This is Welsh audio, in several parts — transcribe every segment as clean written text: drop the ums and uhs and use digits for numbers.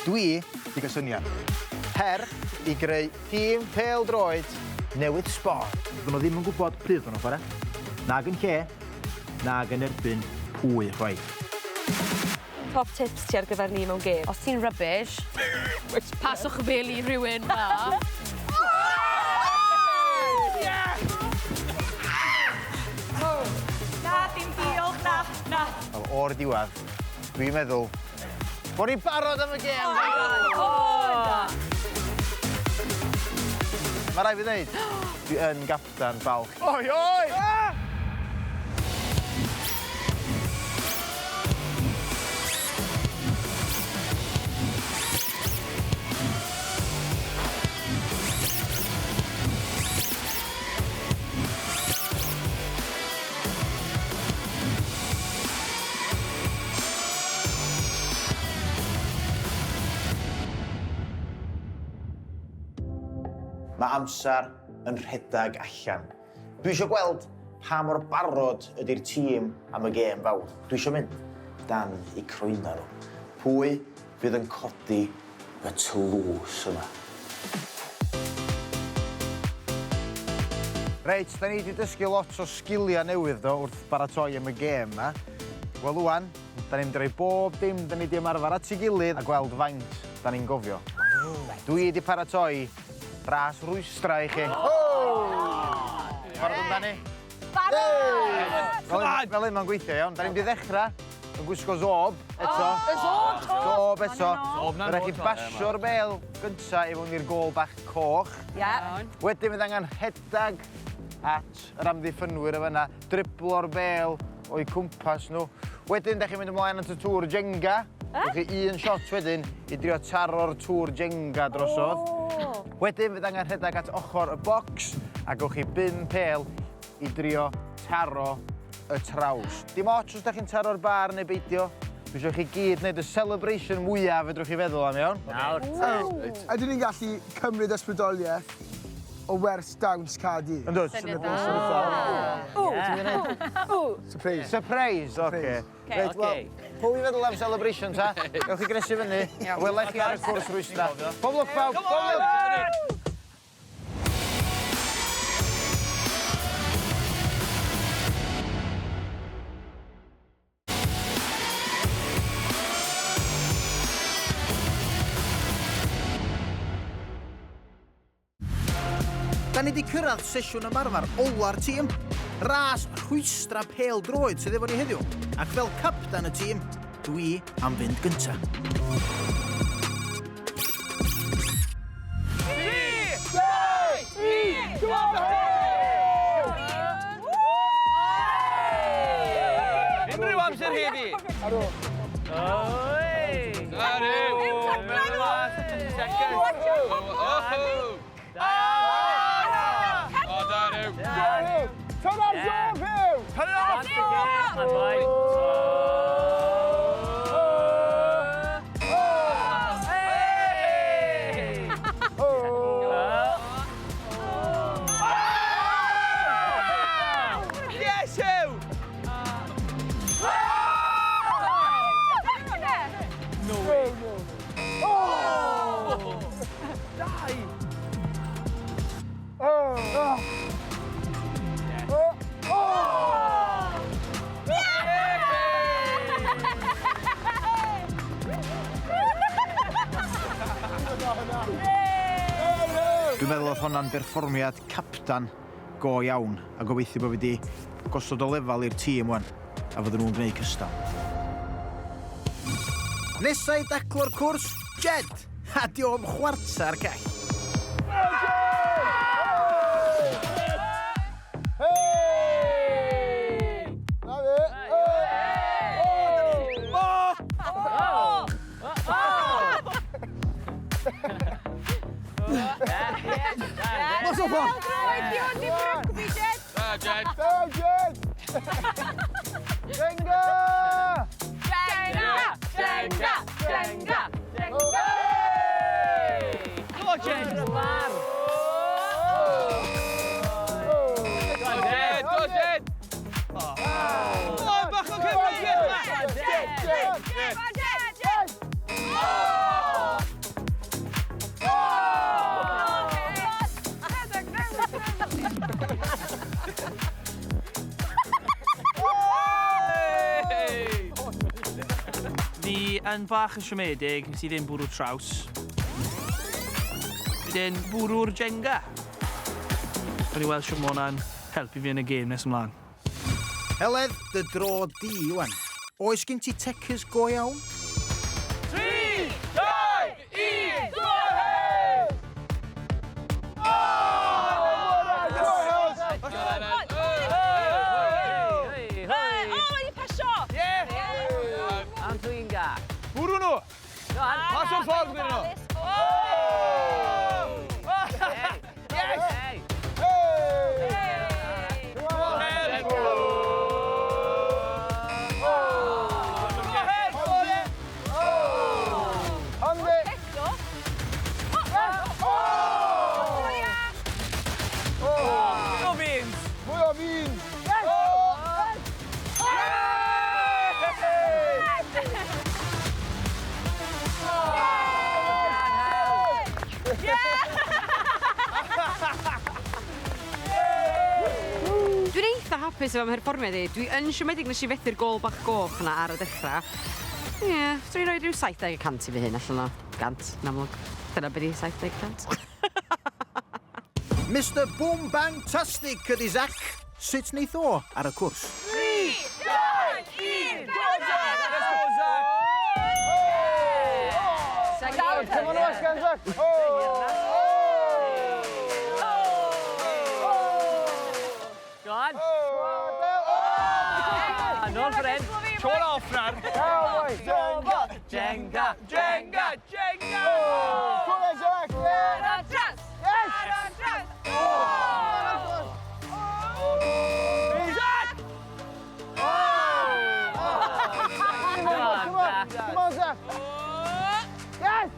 Dwi 'di gael syniad. Her i greu tîm pêl-droed newydd sbon. Doedden nhw ddim yn gwybod pryd oedden nhw'n chwarae, nag yn lle, nag yn erbyn pwy chwaith. Top tips ti ar gyfer ni mewn gêm? Os ti'n rubbish, paswch y bêl i rhywun dda. Na, dim diolch, na, na. Wel, o'r diwedd, dwi'n meddwl bod ni'n barod am y gêm! Mae rhaid fi ddeud, dwi yn gapten balch. Oi, oi! Ah! Mae amser yn rhedeg allan. Dwi eisiau gweld pa mor barod ydy'r tîm am y gêm fawr. Dwi eisiau mynd dan eu croena nhw. Pwy fydd yn codi y tlws yma? Reit, da ni wedi dysgu lot o sgiliau newydd do wrth baratoi am y gêm 'ma. Wel ŵan, da ni'n mynd i roi bob dim da ni wedi ymarfer at ei gilydd a gweld faint da ni'n gofio. Dwi wedi paratoi ras rwystrau i chi. Barod amdani? Barod! Fel hyn mae'n gweithio, iawn. Da ni'n mynd i ddechrau yn gwisgo zob eto. Y zob 'to! Zob eto. Mae rhaid chi basio'r bêl gynta i fewn i'r gôl bach coch. Ie. Wedyn fydd angen rhedeg at yr amddiffynwyr y fanna, driblo'r bêl o'u cwmpas nhw. Wedyn, da chi'n mynd ymlaen at y tŵr Jenga. Gewch chi un shot wedyn i drio taro'r tŵr Jenga drosodd. Wedyn fydd angen rhedeg at ochr y bocs a gewch chi bum pêl i drio taro y traws. Dim ots os da chi'n taro'r bar neu beidio. Dwi eisiau chi gyd wneud y celebration mwyaf fedrwch chi feddwl am, iawn? Nawr te. Ydyn ni'n gallu cymryd ysbrydoliaeth o wers dawns Cardi? Yndw. Syniad da. Surprise. Surprise, oce. Reit, wel, pwy i feddwl am celebration ta? Gewch chi gresu fyny. Wela i chi ar y cwrs rwystra. Pob lwc pawb, pob lwc! Da ni wedi cyrraedd sesiwn ymarfer ola'r tîm. Ras rhwystra pêl droed sydd efo ni heddiw, ac fel capdan y tîm, dwi am fynd gynta. 3, 2, 1, Unrhyw amser heddi! Oi! Turn off Zoom, Huw! Turn it off! Yes, Huw! No way. Oh! Oh! Oh! Oh! Oh! Dwi'n meddwl oedd honna'n berfformiad captan go iawn, a gobeithio bod fi wedi gosod o lefel i'r tîm wan, a fydden nhw'n gwneud cystal. Nesa i daclo'r cwrs, Jed! A di o'm chwarter cell. Mas o ffordd! Da, Jed! Da, Jed! Jenga! Jenga! Jenga! Jenga! Jenga! Go, Jed! Go, Jed! Go, Jed! O, bach o Cymru! Jed! Jed! Jed! Jed! Yn bach yn siomedig, nes i ddim bwrw traws. Wedyn, bwrw'r Jenga. Gawn ni weld shwt ma' hwnna'n helpu fi yn y gêm nes ymlaen. Heledd, dy dro di ŵan. Oes gen ti techers go iawn? 3, 2, 1, go ahead! O, wedi pasio! Am dwi'n ga. Bwrw nhw! Pas o'r ffordd gyda nhw! Yes! Hey! Go Beans! Mwy o beans! Dwi'n eitha hapus efo mherfformiad i. Dwi yn siomedig nes i fethu'r gôl bach goch 'na ar y dechra. Ie, fedra i roi ryw 70 y cant i fy hun allan o gant, yn amlwg. Dyna be' 'di 70 y cant. Mister Boom Bang Tastic ydi Zac. Sut neith o ar y cwrs? 3, 2, 1, go Zac! Let's go, Zac! Come on, oes gan Zac! Go on. Nôl fan hyn. Sean off nawr. Jenga! Jenga. Jenga! Jenga! Go on, Zac! Ar draws! Ar draws! Zac! Come on, come on, Zac! Yes!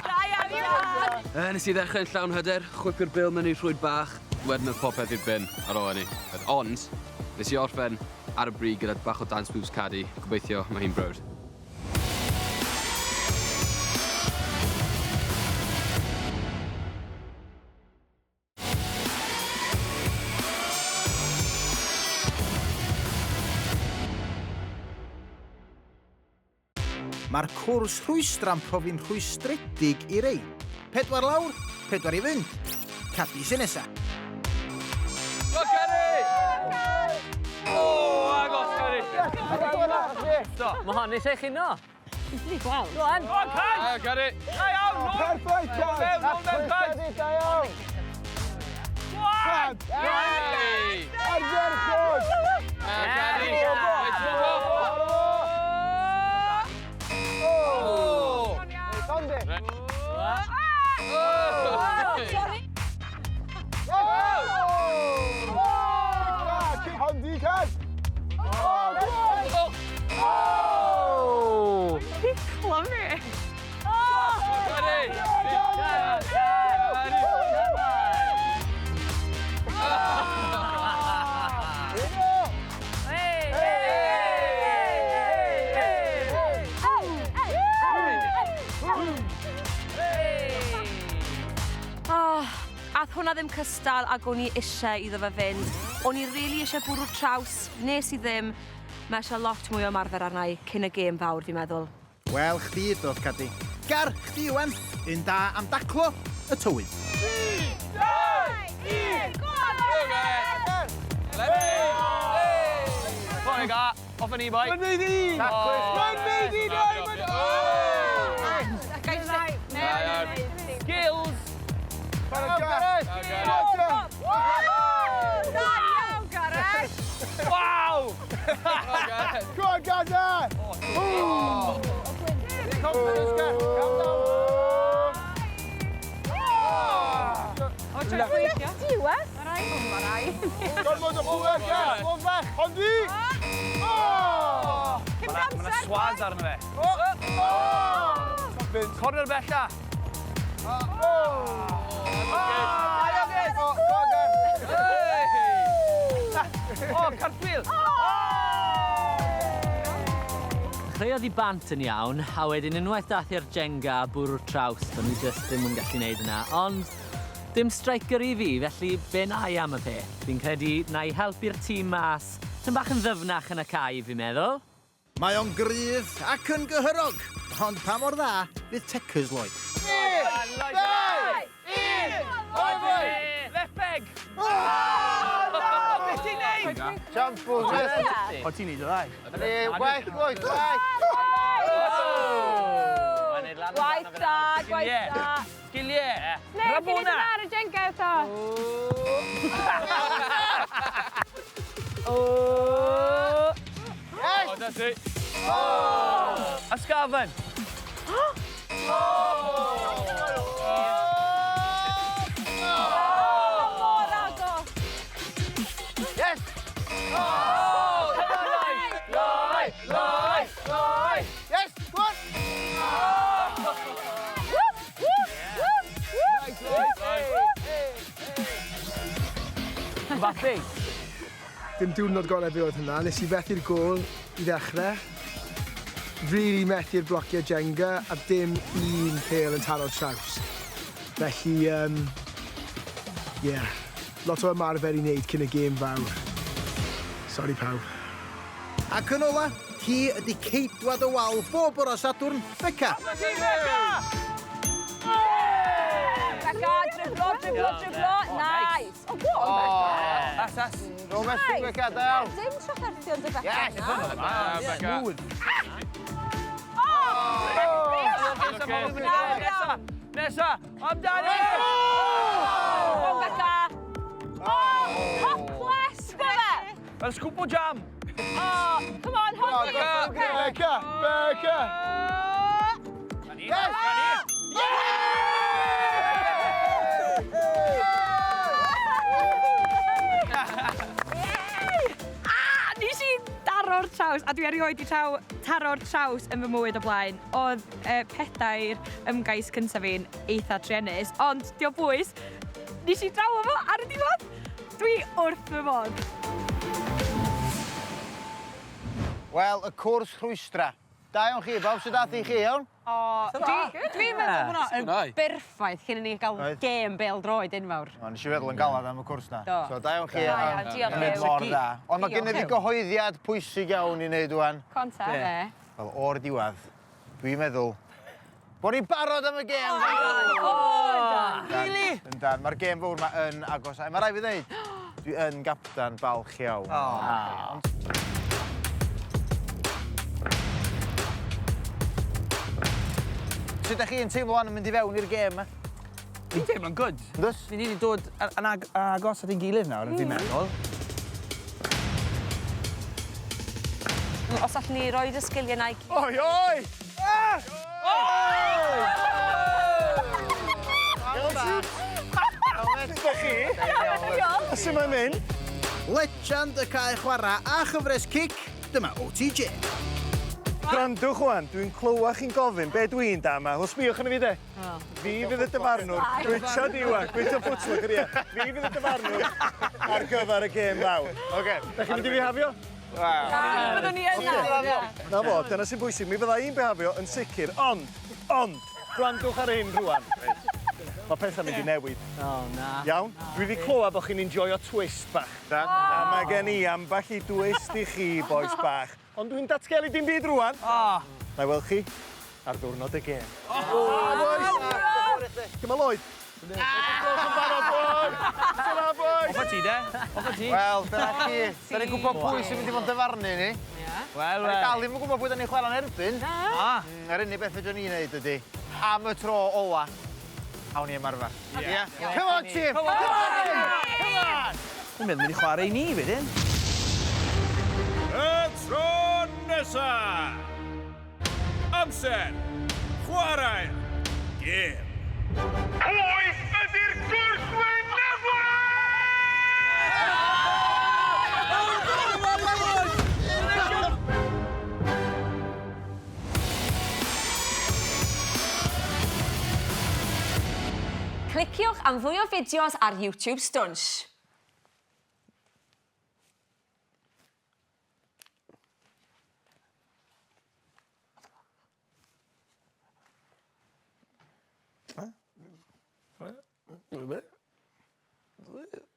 Da iawn, Zac! Nes i ddechrau'n llawn hyder, chwipio'r bêl mewn i'r rhwyd bach. Wedyn oedd popeth i'r bin ar ôl hynny. Ond, nes i orffen ar y brig gyda bach o dance moves Cadi. Gobeithio mae hi'n browd. Mae'r cwrs rhwystra'n profi'n rhwystredig i rei. 4 lawr, 4 i fynd. Cadi sy'n nesa. Go, Cadi! O, agos, Cadi. Mae hon eisiau chi no. Ni gweld. Go on. Go on, Cadi! Ah, Cadi! Da iawn, nôl! Perffaith, Nôl mewn, nôl mewn, Cadi! Cadi, da iawn! Go on! Hey! Ardderchog! Ah, Cadi! Reit, go! Oh! Andy! Oh! Sorry. Oh! Kick Handi, Cad! Oh, come on! Oh! Ciclo fi. Cadi! Cadi! Hey! Hey! Hey! Hey! Oh, ath hwnna ddim cystal ag o'n i eisiau iddo fe fynd. O'n i really eisiau bwrw'r traws, nes i ddim. Mae eisiau lot mwy o ymarfer arna i cyn y gêm fawr, fi'n meddwl. Wel, chdi doedd, Cadi. Gar, chdi wan. Un da am daclo y tywydd. 3, 2, 1, go! Go on, Ga. Off â ni, boi. Mae'n neud i! Mae'n neud i! Mae'n Skills! Gareth! Da iawn, Gareth! Waw! Go on, Gaza! Confidence, Gar. Calm down. Diwedd! Gormod o bŵer, Gareth! Go fach. Handi! Oh! Mae yna swaz arno fe. Vince. Corner bella. Oh! Oh, go on, Gareth! O, cartwheel. Dechreuodd i bant yn iawn, a wedyn unwaith dath i'r Jenga a bwrw'r traws, o'n i just ddim yn gallu neud yna. Ond Dim striker i fi, felly be na i am y peth? Fi'n credu na i helpu'r tîm mas. Tym bach yn ddyfnach yn y cae, fi'n meddwl. Mae o'n gryf ac yn gyhyrog, ond pa mor dda fydd Tekers Lloyd? 3, 2, 1, over! Left peg! O, na! Beth ti'n neud? Shambles, yes. O, ti'n neud o ddau. Well, Lloyd, well! Gwaith da, gwaith da. Sgiliau. Neu, ti'n neud yn ar y Jenga eto. O! Yes! O, da ti. Ysgafn. Mor agos. Yes! Loi, loi, loi. Yes! Go on! Woo, woo, woo, woo, woo. Mbappe. Dim diwrnod gorau fi oedd hynna. Nes i fethu'r gôl i ddechrau. Really methu'r blociau Jenga a dim un pêl yn taro traws. Felly, yeah, lot o ymarfer i wneud cyn y gêm fawr. Sorry pawb. Ac yn ola, hi ydi ceidwad y wal bob bore Sadwrn, Beca. Beca, driblo, driblo, driblo. Nice. Oh, go on, Beca. As, as. No messing, Beca, da iawn. Dim trafferthion dy Beca. Yes! na. Smooth. Iawn, Nesa, nesa, amdani! Go on, Beca. Oh, hopeless, go fe. Fel scoop o jam. Oh, come on, hold it. Beca. Beca! Beca! Yes! Ah, nes i daro'r traws, a dwi erioed i taro'r traws yn fy mywyd o blaen. Oedd pedair ymgais cyntaf fi'n eitha truenus, ond dio bwys, nes i draw fo ar y diwedd. Dwi wrth fy modd. Wel, y cwrs rhwystra. Da iawn chi, bawb sydd dath i chi, iawn? O, dwi'n meddwl hwnna yn Nice. berffaith cyn i ni gael Oedd. gêm bêl-droed enfawr. O, nes i feddwl yn galad am y cwrs na. Do. So, da iawn chi. Da iawn, diolch, am wneud Huw. mor dda. Ond mae gennym fi Diolch, Huw. gyhoeddiad pwysig iawn i wneud wan. Conta. Be? Wel, o'r diwedd, dwi'n meddwl bod ni'n barod am y gêm. O, da. Really? Yndan, mae'r gêm fawr ma yn agos. A mae rhaid fi ddweud, dwi yn gaptan balch iawn. Ond- Sut ydych chi'n teimlo wan yn mynd i fewn i'r gêm yma? Fi'n teimlo'n good. Yndwys? Ni wedi dod yn agos at ein gilydd nawr, fi'n meddwl. Os allwn ni roed y sgiliau na i gyd. Oi, oi! Ydych chi? A sut mae'n mynd? Legend y cae chwarae a chyfres cic, dyma OTJ. Gwrandwch wan, dwi'n clywed chi'n gofyn be dwi'n da yma. Wel, sbïwch arna fi de. Fi fydd y dyfarnwr. Gwyta di wan, gwyta ffwtlo gyda. Fi fydd y dyfarnwr ar gyfer y gêm fawr. Oce. Da chi'n mynd i fihafio? Byddwn ni yna. Na fo, dyna sy'n bwysig. Mi fydda i'n bihafio yn sicr, ond, gwrandwch ar hyn rwan. Mae pethau'n mynd i newid. O, na. Iawn? Dwi wedi clywed bod chi'n enjoyo twist bach. Da. A mae gen i ambell i twist i chi, boys bach. Ond dwi'n datgelu dim byd rwan. Na i weld chi ar ddiwrnod y gêm. O, boys! Dyma Lloyd. Diolch yn barod, boys! Ta-ra, boys! Off ti, de? Off ti. Wel, dyna chi. Da ni'n gwybod pwy sy'n mynd i fod yn dyfarnu ni. Wel, Da ni wel. dal ddim yn gwybod pwy da ni'n chwarae'n erbyn. Yr unig beth fedrwn ni wneud ydy, am y tro ola, awn ni ymarfer. Ie. Come on, team! Come on, team! Come on! Dwi'n meddwl mynd i chwarae i ni, wedyn. Y tro nesa! Amser! Chwarae! Gêm! Pwy ydy'r gwrthwynebwyr? Cliciwch am fwy o fideos ar YouTube Stwnsh. Be?